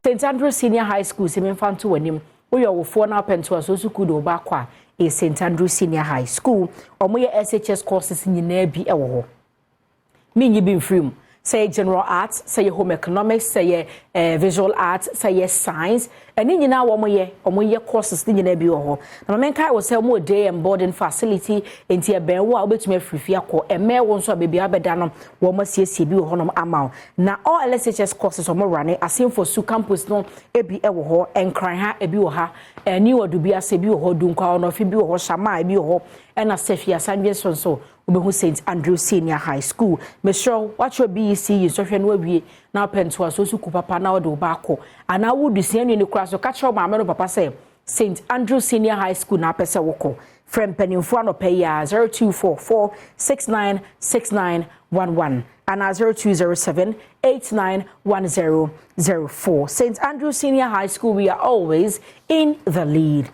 St Andrew Senior High School, sɛ memfa nto w'anim, woyɛ ɔwofoɔ na apɛ ntoasoɔ sukuu de wo ba akɔ a, ɛyɛ St Andrew Senior High School. Ɔmo yɛ SHS courses nyinaa bi wɔ hɔ. Menyi bi mfiri mu, sɛ yɛ general arts, sɛ yɛ home economics, sɛ yɛ visual arts, sɛ yɛ science, ɛne nyinaa wɔn yɛ courses ne nyinaa bi wɔ hɔ. Na maame, nkae wɔ sɛ wɔn wɔ day and boarding facility, nti ɛbɛn wo a, wobɛtumi afiri fie akɔ. Ɛmɛɛ wo nso a, beebi abɛda no, wɔn asiesie bi wɔ hɔnom ama wo. Na all LSHS courses wɔn rane Assin Fosu campus no ebi wɔ hɔ, Nkran ha ebi wɔ ha, ɛne wɔ Dubi ase ebi wɔ hɔ, Dunkwa Ɔnɔfi bi wɔ hɔ, Shama ebi wɔ hɔ, ɛna Sɛfi Asandwe nso wobɛhu St Andrew Senior High School. Mesrɛ, watwerɛ BECE yi nsɔhwɛ no awie na wopɛ ntoasoɔ sukuu papa na wode wo ba akɔ, anaa wodu sua nua no kora so, ka kyerɛ wo maame no papa sɛ St Andrew Senior High School na apɛ sɛ wokɔ. Frɛ mpanimfoɔ anɔpɛ yi a, 0244 696911 anaa 0207 891004. St Andrew Senior High School, we are always in the lead.